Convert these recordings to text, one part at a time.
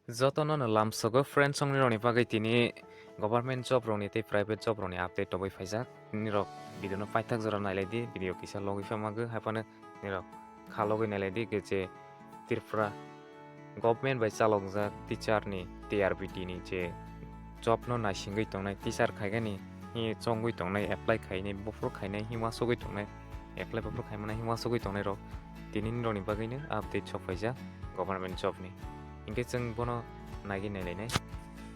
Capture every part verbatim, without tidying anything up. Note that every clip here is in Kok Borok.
Jotono no lamsogo friends, songni rokni bagwi tini government job rokni tei private job rokni update tobwi phaijak. Nini rok video no paithak jora nailai di, video kisa logwi pha magwi, haphano nini rok kha logwi nailai di, je Tripura government bai chalokjak teacher ni, T R B T ni je job no naisingwi tongnai, teacher khaigani hi chongwi tongnai, apply khainai, buphuru khainai, hi uansugwi tongnai, apply buphuru khaimani hi uansugwi tongnai rok, tini nini rokni bagwi no update sok phaijak government job ni. Hinkhe chwng bono naiwi nailainai.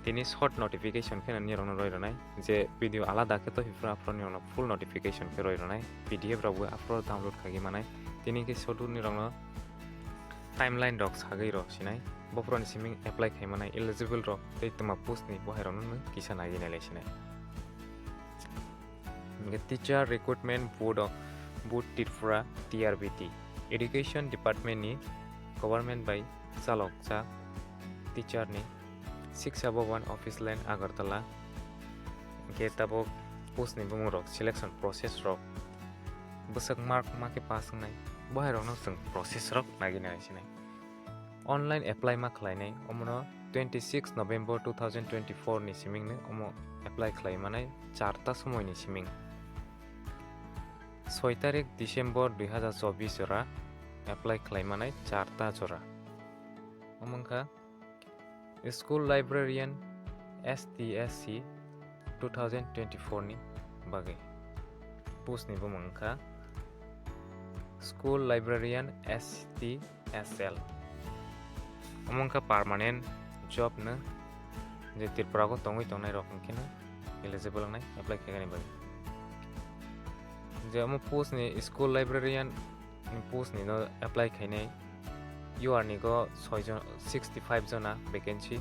Tini short notification khe nini rokno roi rwnai, je video alada khe to hifra aphro nini rokno full notification khe roi rwnai, P D F rokbo aphro download khaigwi manai. Tini khe sodu nini rokno timeline rok sagwi rw sinai, bophuroni siming apply khai manai eligible rok tei twma post ni bohai rokno nwng kisa naiwi nailai sinai. Hinkhe Teacher Recruitment Board of, Board Tripura, T R B T, Education Department ni government bai chalokjak teacher ni Shiksha Bhavan Office Line, Agartala. Hinkhe tabuk post ni bumung rok, selection process rok, bwswk mark ma khe pass wngnai, bohai rokno chwng process rok naiwi nai sinai. Online apply ma khlainai, omono twenty six November two thousand twenty four ni siming no omo apply khlai manai, char ta somoi ni siming. Soi tarik December dui hazar chobbish jora apply khlai manai, char ta jora. Omo wngkha School Librarian S T S C two thousand twenty four ni bagwi. Post ni bumung wngkha School Librarian S T S L. Omo wngkha permanent job no, je Tripura o tongwi tongnai rok hinkhe no eligible wngnai apply khaigani bagwi. Je omo post ni School Librarian ni post ni no apply khainai, U R ni go soi jon, sixty five jona vacancy,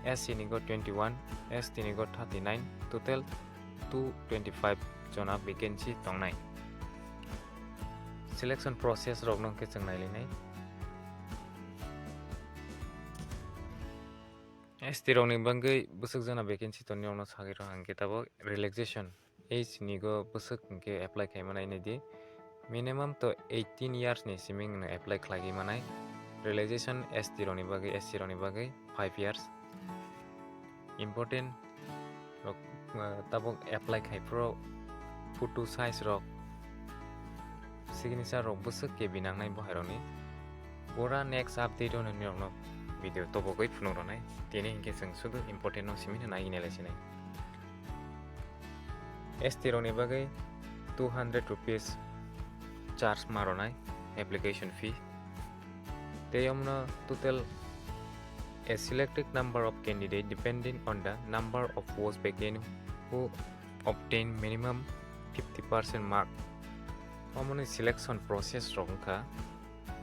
S C ni go twenty one, S T ni go thirty nine, total two twenty five jona vacancy tongnai. Selection process rok no khe chwng nailainai. S T rok ni bagwi bwswk jona vacancy tongni rok no sagwi rw hinkhe tabuk relaxation age ni go bwswk hinkhe apply khai manai nai di. Minimum to eighteen years ni siming no apply khlaiwi manai. Relaxation S T rok ni bagwi, S C rok ni bagwi five years. Important rok, ah, tabuk apply khai phuru photo size rok, signature rok bwswk kebwi nangnai bohai rokni. Pura next update o nini rokno video tobogwi phunuk rwnai. Tini hinkhe chwng sudu important no simi nai nai lai sinai. S T rokni bagwi two hundred rupees charge ma rwnai application fee. Tei omono total a selected number of candidate depending on the number of post vacant who obtain minimum fifty percent mark. Omoni selection process rok wngkha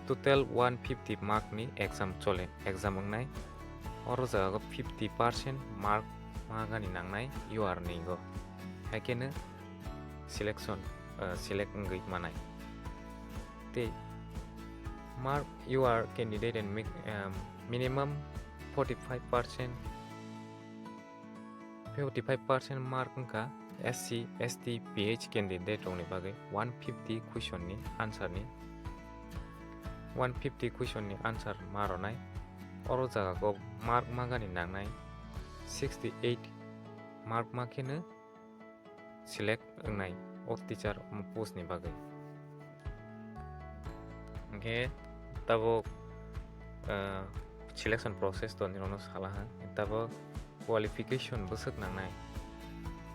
total one fifty mark ni exam chole, exam wngnai. Oro jaga go fifty percent mark magani nangnai U R ni go. Haikhe no selection, uh, select wngwi manai. Tei mark U R candidate and mi-, um, minimum forty five percent, forty five percent mark wngkha S C, S T, P H candidate rokni bagwi one fifty question ni answer ni, one fifty question ni answer ma rwnai. Oro jaga go mark magani nangnai sixty eight mark ma kheno select wngnai o teacher post ni bagwi. Hinkhe tabuk, ah, selection process to nini rokno sala ha. Tabuk qualification bwswk nangnai,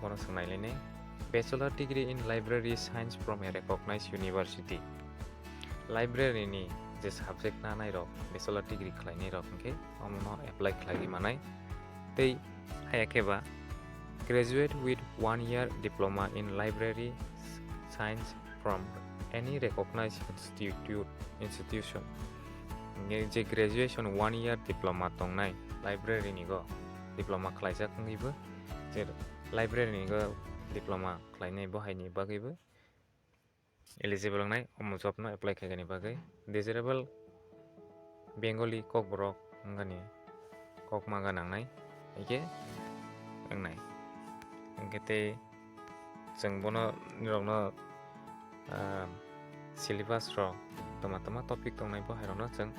bono swng nai lainai. Bachelor degree in library science from a recognized university. Library ni je subject nanai rok, bachelor degree khlainai rok hinkhe omono apply khlaiwi manai. Tei haya khe ba graduate with one year diploma in library science from any recognized institute, institution. Hinkhe je graduation one year diploma tongnai library ni go, diploma khlaijak wngwibo, je library ni go diploma khlainai bo haini bagwibo eligible wngnai omo job no apply khaigani bagwi. Desirable Bengali Kokborok wngani kokma gana wngnai, haikhe wngnai. Hinkhe tei chwng bono nirokno, ah, syllabus rok toma toma topic tongnai bo hairokno chwng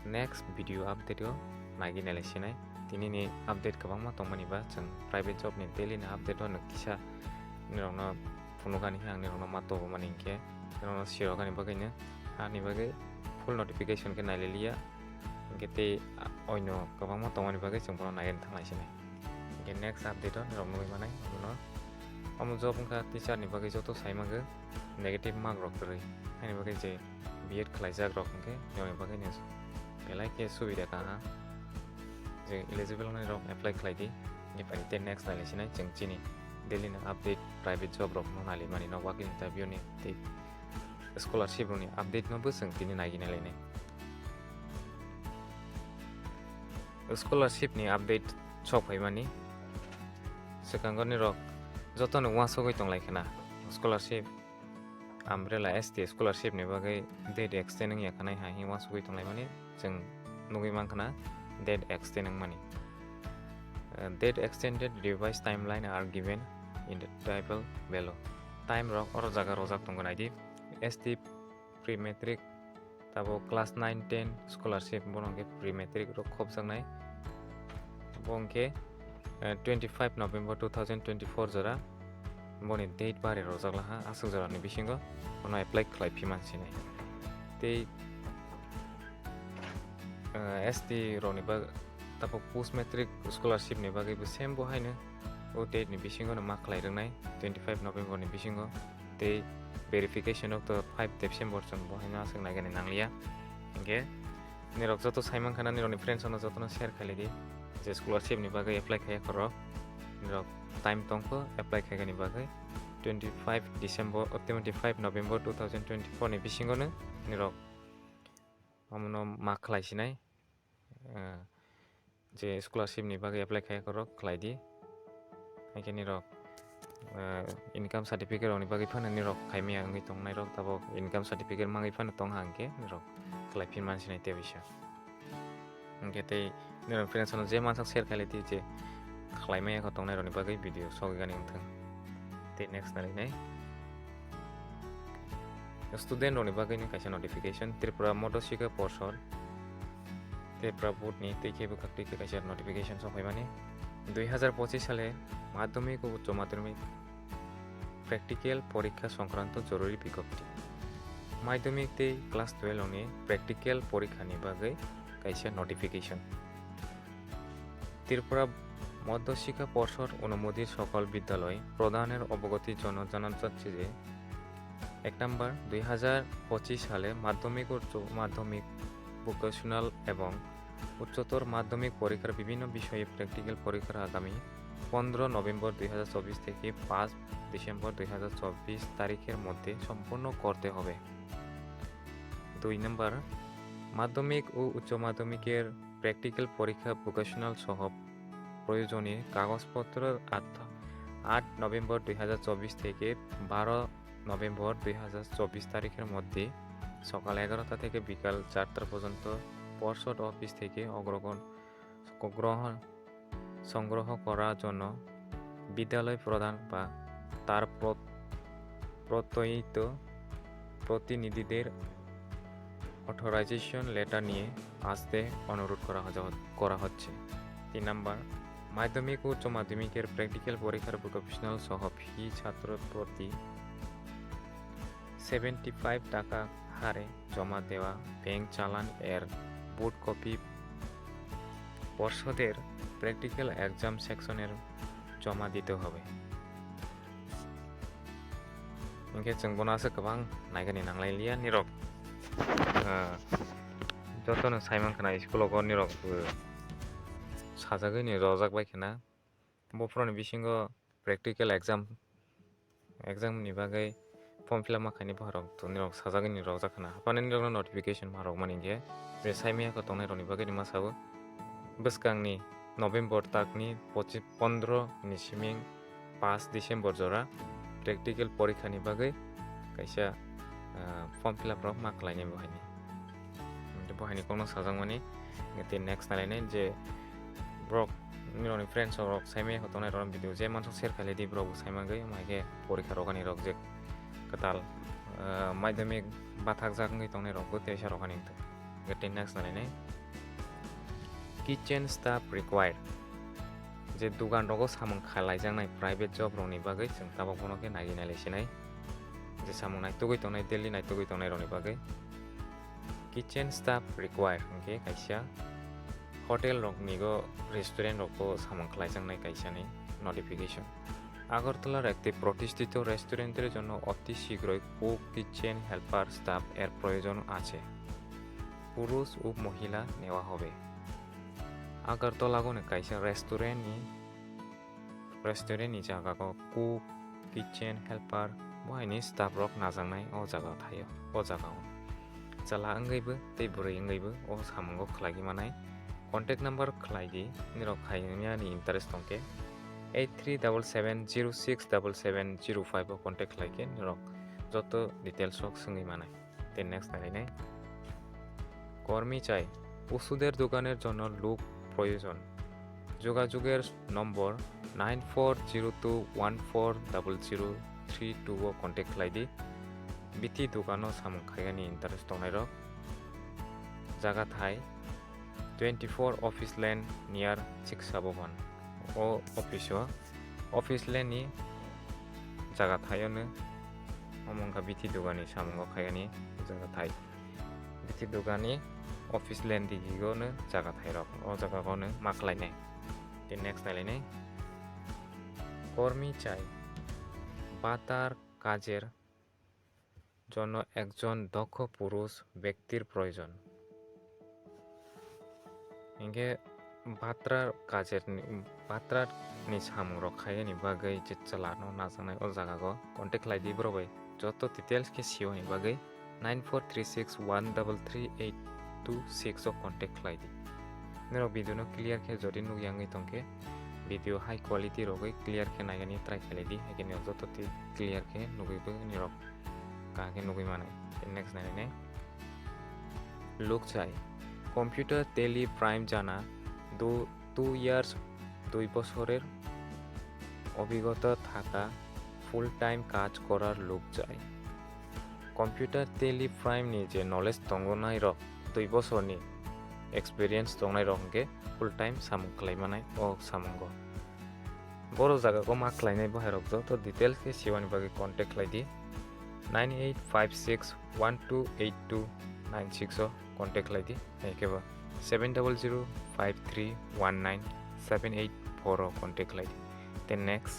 next video update o naigwi nailai sinai. Tinini update kwbangma tongmani ba chwng private job ni daily ni update o nwk kisa nirokno phunukani khe ang nirokno ma tobomani hinkhe nirokno sirokani bagwino ani bagwi full notification khe naililiya. Hinkhe tei oino kwbangma tongmani bagwi chwng bono naigwi thanglai sinai. Hinkhe next update o nirok nugwi manai omono. Omo job wngkha teacher ni bagwi joto sai mangkha negative mark rok kwrwi. Haini bagwi je B Ed khlaijak rok hinkhe nirokni bagwi ni belai khe subida kaham. Je eligible wngnai rok apply khlai di. Hinkhe phai tei next nailai sinai chwng chini daily ni update private job rok no nailai mani no working interview ni tei scholarship rokni update no bo chwng tini naigwi nailainai. Scholarship ni update sok phaimani swkango nirok jotono uansugwi tonglai khna. Scholarship umbrella S T scholarship ni bagwi date extend wngya khna hai hwnwi uansugwi tonglaimani chwng nugwi mankha na date extend wngmani. Uh, date extended revised timeline are given in the table below. Time rok oro jaga rojak tongo naidi. S T pre-matric tabo class nine ten scholarship bono hwnkhe pre-matric rok khopjaknai. Bo hwnkhe, eh, twenty five November two thousand twenty four jora boni date bari rojak laha aswk jorani bisingo bono apply khlai phi mansinai. Tei, eh, S T rokni bag-, tabuk post matric scholarship ni bagwi bo same bo haino o date ni bisingo no ma khlai rwngnai twenty five November ni bisingo. Tei verification of the five December chwng bo haino aswk naigani nangliya. Hinkhe nirok joto sai mankha na nirokni friends rokno jotono share khailai di je scholarship ni bagwi apply khaiya khorok. Nirok time tongkho apply khaigani bagwi twenty five December, oh, twenty five November two thousand twenty four ni bisingo no nirok omono ma khlai sinai. Eh, je scholarship ni bagwi apply khaiya khorok khlai di. Haikhe nirok, eh, income certificate rokni bagwi phano nirok khaimaya wngwi tongnai rok tabok income certificate mangwi phano tongha hinkhe nirok khlai phi mansinai tei bisa. Hinkhe tei nirok friends rokno je mansak share khailai di je khlaimaya kho tongnai rokni bagwi video sogwi gani wngthang. Tei next narinai. Student rokni bagwi ni kaisa notification, Tripura Madhyashikha Porshod, Tripura board ni tei khe bwkhak twi khe kaisa notification sok phaimani. Dui hazar pochis sale madhyamik o uccho madhyamik practical porikha songkranto joruri bigjapti. Madhyamik tei class twelve rokni practical porikha ni bagwi kaisa notification. Tripura Madhyashikha Porshod onumodit sokol bidyaloi prodhaner obogoti jono janana jacche je, ek number, dui hazar pochis sale madhyamik, uccho madhyamik, vocational ebong উচ্চতর মাধ্যমিক পরীক্ষার বিভিন্ন বিষয়ে প্র্যাকটিক্যাল পরীক্ষার আগামী পনেরো নভেম্বর দুই হাজার চব্বিশ থেকে পাঁচ ডিসেম্বর দুই হাজার চব্বিশ তারিখের মধ্যে সম্পন্ন করতে হবে। দুই নম্বর, মাধ্যমিক ও উচ্চ মাধ্যমিকের প্র্যাকটিক্যাল পরীক্ষা, ভোকেশনাল সহ প্রয়োজনীয় কাগজপত্র আট, আট নভেম্বর দুই হাজার চব্বিশ থেকে বারো নভেম্বর দুই হাজার চব্বিশ তারিখের মধ্যে সকাল এগারোটা থেকে বিকাল চারটা পর্যন্ত পর্ষদ অফিস থেকে অগ্রগণ-, গ্রহণ সংগ্রহ করার জন্য বিদ্যালয় প্রধান বা তার প্র-, প্রত্যয়িত প্রতিনিধিদের অথরাইজেশন লেটার নিয়ে আসতে অনুরোধ করা হজ-, করা হচ্ছে। তিন নাম্বার, মাধ্যমিক ও উচ্চ মাধ্যমিকের প্র্যাকটিক্যাল পরীক্ষার ভোকেশনাল সহ ফি ছাত্র প্রতি সেভেন্টি ফাইভ টাকা হারে জমা দেওয়া ব্যাংক চালান এর বুট কপি পর্ষদের প্র্যাকটিক্যাল এক্সাম সেকশনের জমা দিতে হবে। Hinkhe chwng bono aswk kwbang naigani nanglai liya nirok, ah, jotono sai mankha na school o nirok, uh, sajagwi ni rojak bai khna. Buphuruni bisingo practical exam, exam ni bagwi form fill up ma khaini bwharok to nirok sajagwi ni rojak khna. Haphano nirokno notification ma rok mani hinkhe je sai maya kho tongnai rokni bagwi ni ma sabo. Bwskangni November takni pochi-, pondro ni siming paanch December jora practical porikha ni bagwi kaisa, ah, form fill up rok ma khlainai bo haini. Bo haini kokno sajakmani. Tei next nalainai je borok nirokni friends rok saimaya kho tongnai rok video je mansuk share khailai di borok bo saimagwi, omo hai khe porikha rok ani rok je kwtal, ah, madhyamik bathakjak wngwi tongnai rok bo teisa rok ani wngthok. Tei next nalainai. Kitchen staff required. Je dugan rogo samung khalaijaknai private job rokni bagwi chwng tabok bono khe naiwi nailai sinai. Je samung naitugwi tongnai, daily naitugwi tongnai rokni bagwi. Kitchen staff required hwnkhe kaisa hotel rokni go restaurant rokbo samung khlaijaknai kaisani notification. আগরতলার একটি প্রতিষ্ঠিত রেস্টুরেন্টের জন্য অতি শীঘ্রই cook, kitchen helper staff এর প্রয়োজন আছে। পুরুষ ও মহিলা নেওয়া হবে। Agartala goni kaisa restaurant ni, restaurant ni jaga o cook, kitchen helper, bo haini staff rok najaknai o jaga o thaio, o jaga o. Chwla wngwi bo tei bwrwi wngwi bo o samungo khlaiwi manai. Contact number khlai di, nirok khaimani interest tongkhe eight three double seven zero six double seven zero five o contact khlai khe nirok joto details rok swngwi manai. Then next nai nai. কর্মী চাই। ওষুধের দোকানের জন্য লোক প্রয়োজন। যোগাযোগের নম্বর nine four zero two one four double zero three two o contact khlai di. Bithi dogano samung khaigani interest tongnai rok. Jaga thai twenty four Office Lane near Siksa Bhavan. O office o Office Lane ni jaga thai o no omo wngkha bithi dogani samungo khaigani jaga thai. Bithi dogani Office Lane digi o no jaga thai rok. O jaga o no ma khlai nai. Then next nai lai nai. কর্মী চাই। বাতার কাজের জন্য একজন দক্ষ পুরুষ ব্যক্তির প্রয়োজন। Hinkhe batra kajer ni, batra ni samung rok khaiyani bagwi je chwla no najaknai o jaga o contact khlai di borok bai joto details khe siyoni bagwi nine four three six one double three eight two six o contact khlai di. Norok video no clear khe jodi nukya wngwi tongkhe video high quality rogwi clear khe naigani try khlai di, haikhe norok joto twi clear khe nugwi bo norok kaham khe nugwi manai. Next nai nai. লোক চাই। Computer tele prime জানা দু two years দুই বছরের অভিজ্ঞতা থাকা full time কাজ করার লোক চাই। Computer Tele Prime ni je knowledge tongo nai rok dui bosor ni experience tongnai rok hwnkhe full time samung khlai manai o samungo. Boro jaga o ma khlainai bo hai rok joto details khe siwani bagwi contact khlai di nine eight five six one two eight two nine six o contact khlai di, hai khe bo seven double zero five three one nine seven eight four o contact khlai di. Then next,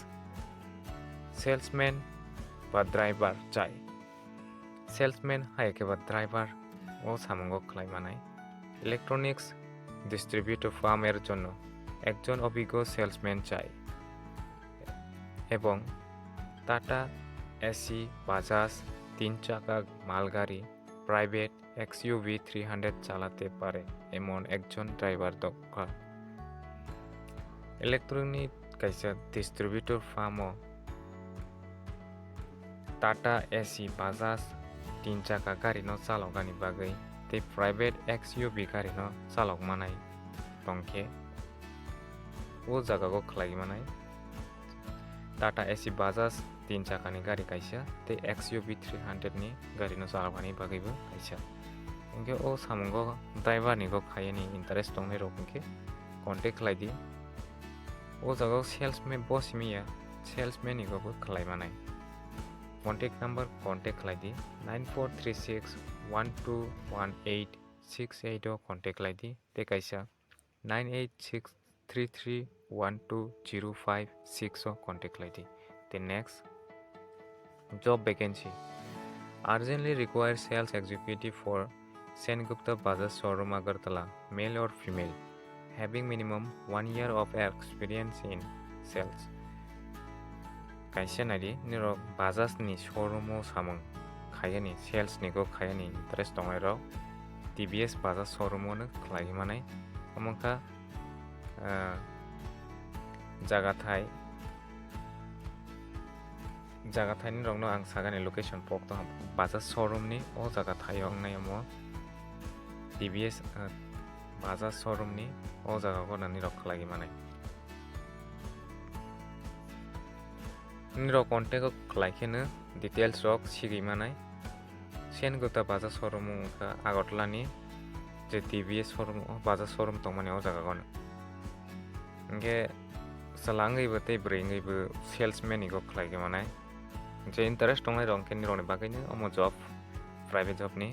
salesman ba driver chai. Salesman hai khe ba driver o samungo khlai manai. Electronics distributor firm er jonno ekjon obiggo salesman chai. Ebong Tata A C, Bajaj, tin chaka malgari, private X U V three hundred chalate pare emon ekjon driver dorkar. Electronic kaisa distributor firm o Tata A C, Bajaj tin chaka gari no chaloknani bagwi tei private X U V gari no chalok manai tongkhe o jaga o khlai manai. Tata A C, Bajaj tin chakani gari kaisa tei X U V three hundred ni gari no chaloknani bagwi bo kaisa. Hinkhe o samungo driver ni go khaiyani interest tongnai rok hinkhe contact khlai di. O jaga o salesman bo simi ya, salesman ni go bo khlai manai. Contact number contact khlai di nine four three six one two one eight six eight o contact khlai di tei kaisa nine eight six three three one two zero five six o contact khlai di. Then next, job vacancy. Urgently require sales executive for Sengupta Bajaj showroom Agartala, male or female, having minimum one year of experience in sales. Kaisa nai di, nirok Bajaj ni showroom o samung khaiyani, sales ni go khaiyani interest tongnai rok T V S Bajaj showroom o no khlai manai. Omo wngkha, ah, jaga thai, jaga thai ni rok no ang sagani location pok tong Bajaj showroom ni o jaga thai o wngnai omo T V S, ah, Bajaj showroom ni o jaga o nani rok khlai manai. Nini rok contact o khlai khe no details rok sigwi manai. Sengupta Bajaj showroom wngkha Agartala ni je T V S showroom, o Bajaj showroom tongmani o jaga gano. Hingke chwla wngwi bo tei bwrwi wngwi bo salesman ni go khlai khe manai. Je interest tongnai rok hingke nirokni bagwino omo job, private job ni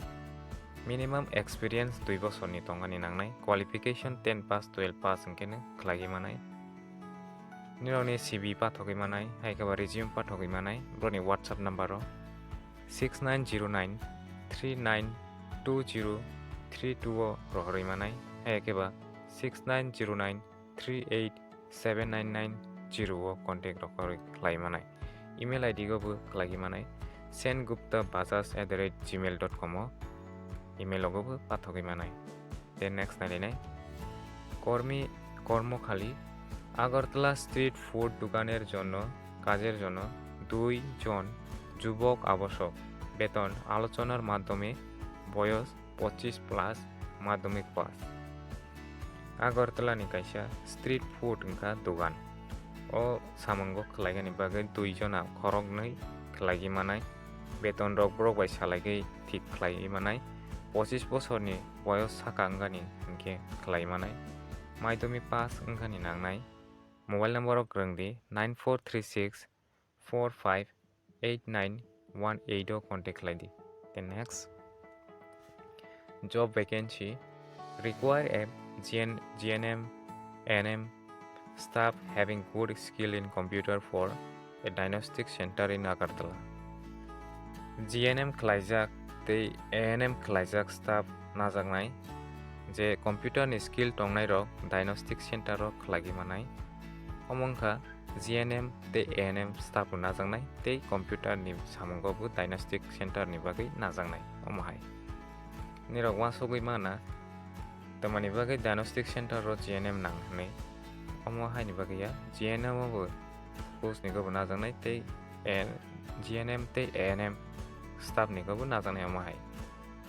minimum experience dui bosorni tongani nangnai, qualification ten pass, twelve pass hingke no khlai khe manai. Nirokni C V pathogwi manai, hai khe ba resume pathogwi manai, borokni WhatsApp number o six nine zero nine three nine two zero three two o rohorwi manai, hai khe ba six nine zero nine three eight seven nine nine zero o contact rohorwi khlai manai. Email I D go bo khlai manai, senguptabajaj at the rate gmail dot com o email o go bo pathogwi manai. Then next nailainai, kormi, kormokhali, Agartala street food doganer jonno, kajer jonno dui jon jubok abosok, beton alochonar maddhome, boyos pochish plus, madhyamik pass. Agartala ni kaisa street food wngkha dogan. O samungo khlaigani bagwi dui jona khoroknwi khlaigwi manai, beton rok borok bai salaigwi thik khlaiwi manai, pochish bosorni boyos saka wngani hinkhe khlai manai, madhyamik pass wngkani nangnai. Mobile number o kwrwng di nine four three six four five eight nine one eight o contact khlai di. Then next, job vacancy, require a G N, G N M, A N M staff having good skill in computer for a diagnostic center in Agartala. G N M khlaijak tei A N M khlaijak staff najaknai, je computer ni skill tongnai rok diagnostic center o khlaigwi manai. Omo wngkha G N M tei A N M staff rok najaknai tei computer ni samungo bo diagnostic center ni bagwi najaknai. Omo hai nirok uansugwi mana, tamani bagwi diagnostic center o G N M nang hwnwi. Omo haini bagwi ya, G N M o bo post ni go bo najaknai tei A-, G N M tei A N M staff ni go bo najaknai omo hai.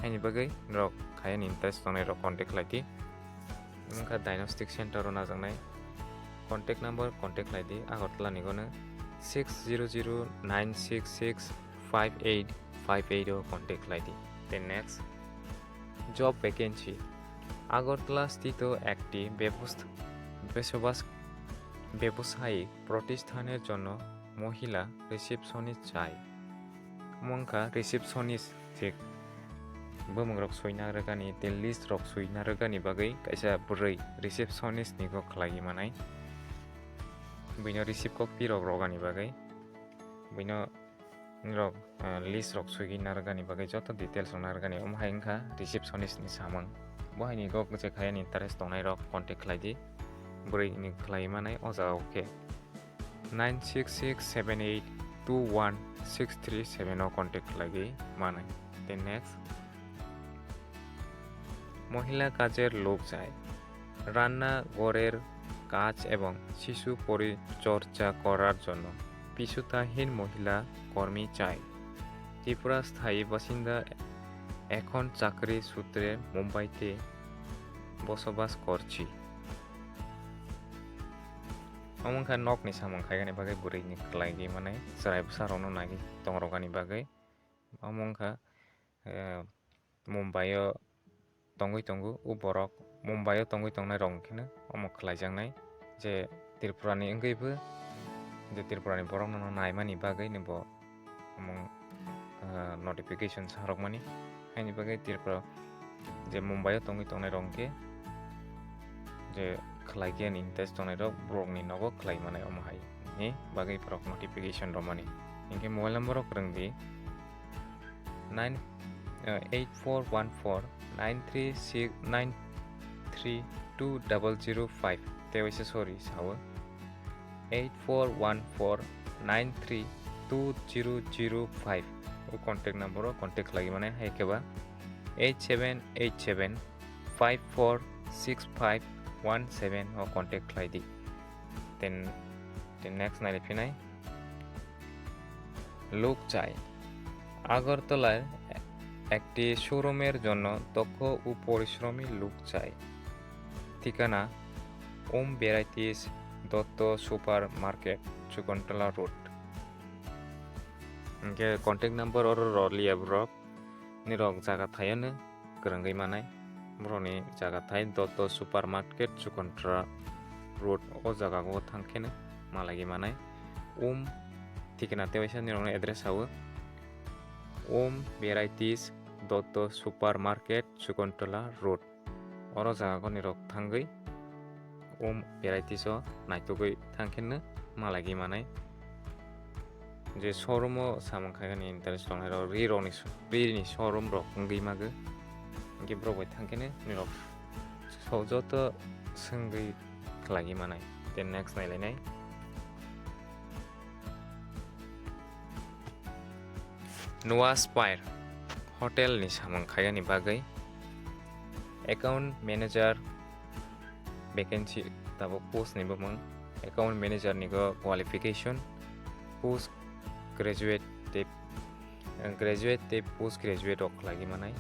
Haini bagwi norok khaiyani interest tongnai rok contact khlai di. Wngkha diagnostic center o najaknai. Contact number contact khlai di, Agartala ni gono six zero zero nine six six five eight five eight o contact khlai di. Then next, job vacancy. Agartala স্থিত একটি ব্যবস্থা-, বসবাস-, ব্যবসায়িক প্রতিষ্ঠানের জন্য মহিলা রিসেপশনিস্ট চাই। Omo wngkha receptionist, je bumung rok soina rwgani tei list rok soina rwgani bagwi kaisa bwrwi receptionist ni go khlaiwi manai. Buino receive kok pi rok rwgani bagwi, buino rok, ah, list rok soigwi narwgani bagwi joto details rok narwgani. Omo hai wngkha receptionist ni samung. Bo hai ni go je khaiyani interest tongnai rok contact khlai di. Bwrwi ni khlaiwi manai o jaga o khe nine six six seven eight two one six three seven o contact khlaiwi manai. Then next, মহিলা কাজের লোক চাই। রান্নাঘরের কাজ এবং শিশু পরিচর্যা করার জন্য পিছুতাহীন মহিলা কর্মী চাই। ত্রিপুরা স্থায়ী বাসিন্দা, এখন চাকরি সূত্রে মুম্বাইতে বসবাস করছি। Omo wngkha nokni samung khaigani bagwi bwrwini kwlaigwi manai chwrai bwsarokno nagwi tongrokani bagwi. Omo wngkha, eh, Mumbai o tongwi tongo o borok, Mumbai o tongwi tongnai rok hwnkhe no omo khlaijaknai je Tripura ni wngwi bo, je Tripura ni borok no naimani bagwi ni bo omo, ah, notification sa rwkmani. Haini bagwi Tripura je Mumbai o tongwi tongnai rok hwnkhe je khlai khe ni test tongnai rok borok ni nogo khlai manai omo hai ni bagwi borok notification rwmani. Hinkhe mobile number rok kwrwng di nine, eh, eight four one four nine three six nine three two double zero five, tei waisa sorry sao eight four one four nine three two zero zero five o contact number o contact khlai mane, hai khe ba eight seven eight seven five four six five one seven o contact khlai di. Then, then next nai phinai. লোক চাই। আগরতলার একটি শোরুমের জন্য দক্ষ ও পরিশ্রমী লোক চাই। ঠিকানা, Om varieties, Datta super market, Shakuntala road. Hinkhe contact number oro rw liya borok, nirok jaga thayano kwrwngwi manai. borokni jaga thai Dotto Supermarket, Chukontra Road, o jaga o thang kheno malagi manai. Um, thikna tewaisa nirokno address sao. Um Varieties, Dotto Supermarket, Chukontra Road. Oro jaga o nirok thangwi um varieties o naitugwi thang kheno malagi manai. Je showroom o samung khaigani interest tongnai rok, ri rokni, ri ni showroom rok wngwi mago. Hingke borok bai thang kheno nirok so joto swngwi khlaiwi manai. Then next nailainai. Noah Spire Hotel ni samung khaigani bagwi account manager vacancy tabuk post ni bumung. Account manager ni go qualification post graduate tei, graduate tei post graduate rok khlaiwi manai.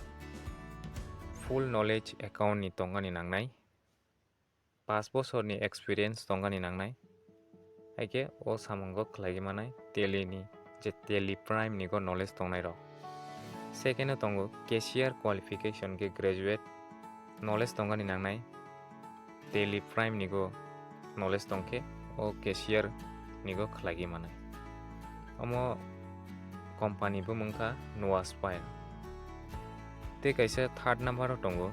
Full knowledge account ni tongani nangnai. Paanch bosorni experience tongani nangnai. Haikhe o samungo khlaiwi manai Tally ni, je Tally Prime ni go knowledge tongnai rok. Second o tongo cashier qualification khe graduate knowledge tongani nangnai. Tally Prime ni go knowledge tongkhe o cashier ni go khlaiwi manai. Omo company bumung kha Noah Spire. Tei kaisa third number o tongo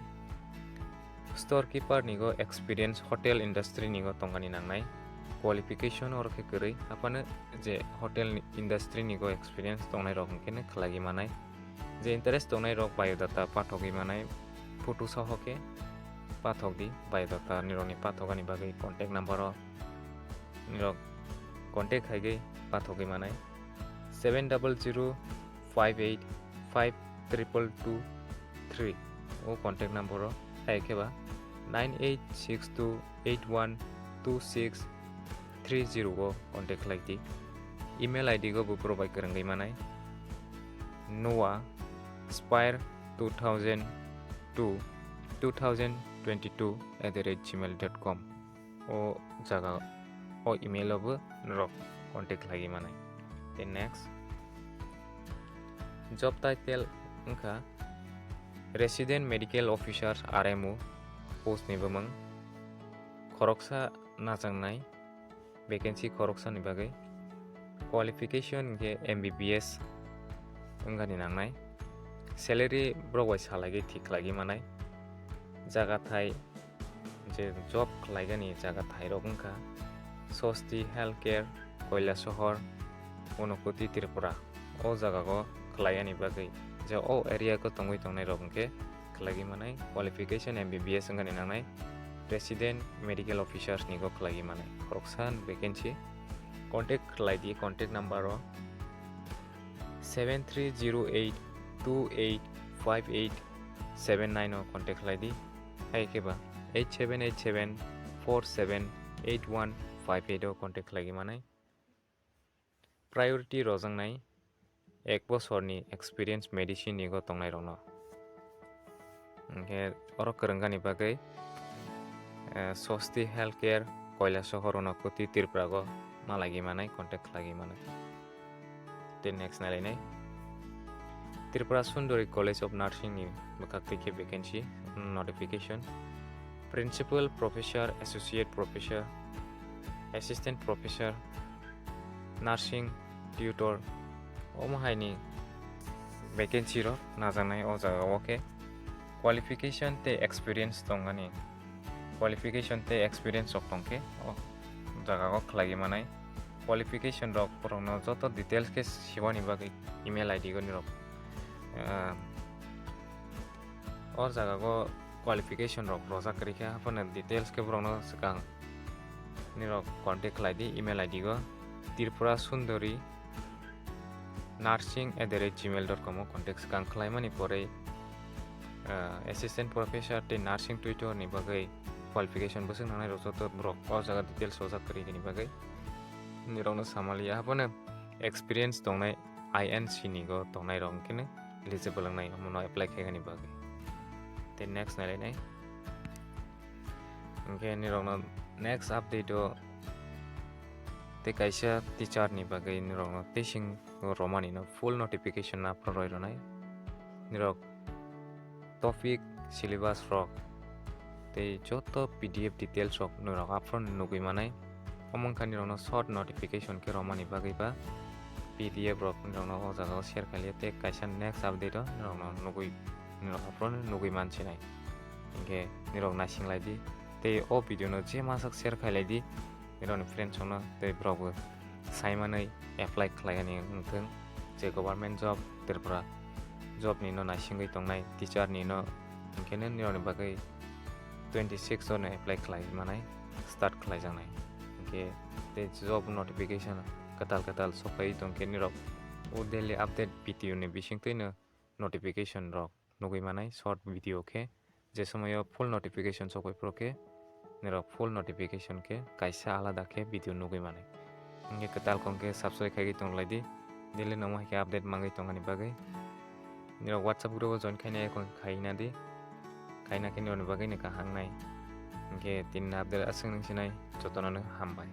storekeeper ni go experience hotel industry ni go tongani nangnai. Qualification oro khe kwrwi, haphano je hotel ni industry ni go experience tongnai rok hwnkhe no khlaiwi manai. Je interest tongnai rok biodata pathogwi manai, photo soho khe pathok di. Biodata nirokni pathogani bagwi contact number o nirok contact khaigwi pathogwi manai. Seven double zero five eight five triple two three o contact number o, hai khe ba nine eight six two eight one two six three zero o contact khlai di. Email I D go bo borok bai kwrwngwi manai. Noah Spire two thousand two, two thousand twenty-two at the rate gmail dot com. O jaga, o email o bo norok contact khlaiwi manai. Then next, job title wngkha Resident Medical Officer, R M O, post ni bumung. Khoroksa najaknai, vacancy khoroksani bagwi. Qualification hwnkhe M B B S wngani nangnai. Salary borok bai salaiwi thik khlaiwi manai. Jaga thai, je job khlaigani jaga thairok wngkha Swasti Healthcare, Kailasohor, Unakoti, Tripura. O jagao khlaiyani bagwi je o area o tongwi tongnairok hwnkhe khlaiwi manai. Qualification M B B S wngani nangnai, Resident Medical Officers ni go khlaiwi manai. Khoroksa vacancy. Contact khlai di, contact number o seven three zero eight two eight five eight seven nine o contact khlai di. Hai khe ba eight seven eight seven four seven eight one five eight o contact khlaiwi manai. Priority rojaknai ek bosorni experience medicine ni go tongnairokno. Hwnkhe oro kwrwngani bagwi, eh, Swasti Healthcare, Kailasohor, Unakoti, Tripura go malagi manai, contact khlaiwi manai. Tei next nailainai. Tripura Sundari College of Nursing ni bwkhak twi khe vacancy notification. Principal Professor, Associate Professor, Assistant Professor, Nursing Tutor, omo haini vacancy rok najaknai o jaga o khe. Qualification tei experience tongmani, qualification tei experience rok tongkhe o jaga o khlaiwi manai. Qualification rok borokno joto details khe siboni bagwi email I D go nirok, ah, o jaga o qualification rok rojak kwrwi khe, haphano details khe borokno swkang nirok contact khlai di email I D go, Tripura Sundari nursing at the rate gmail dot com o contact swkang khlaimani pore, ah, assistant professor tei nursing tutor ni bagwi qualification bwswk nangnai rok joto borok o jaga details rojak kwrwi ni bagwi nirokno samaliya. Haphano experience tongnai I N C ni go tongnai rok hwnkhe eligible wngnai omono apply khaigani bagwi. Tei next nailainai. Hwnkhe nirokno next update o tei kaisa teacher ni bagwi nirokno teising romani no full notification aphuru roi rwnai. Nirok topic syllabus rok tei joto P D F details rok norok aphuru nugwi manai. Omo wngkha nirokno short notification khe romani bagwi ba P D F rok nirokno o jaga o share khailiya tei kaisa next update o nirokno nugwi, nirok aphuru nugwi mansinai. Hinkhe nirok naising lai di tei o video no je masak share khailai di nirokni friends rokno tei borok bo saimanwi apply khlaiyani wngthung, je government job, Tripura job ni no naisingwi tongnai, teacher ni no, hinkhe nirokni bagwi twenty six o no apply khlai manai, start khlaijaknai. Hinkhe tei job notification kwtal kwtal sokphaiwi tongkhe nirok o daily update video ni bisingtwi no notification rok nugwi manai short video khe, je somoio full notification sokphai phuru khe nirok full notification khe kaisa alada khe video nugwi manai. Hinkhe kwtal kong khe subscribe khaigwi tong lai di, daily nangma hai khe update mangwi tongani bagwi. Nirok WhatsApp group o join khaina ekho khaina di, khaina khe nirokni bagwi ni kaham nai. Hinkhe tini update aswk nung sinai, jotono no hambai.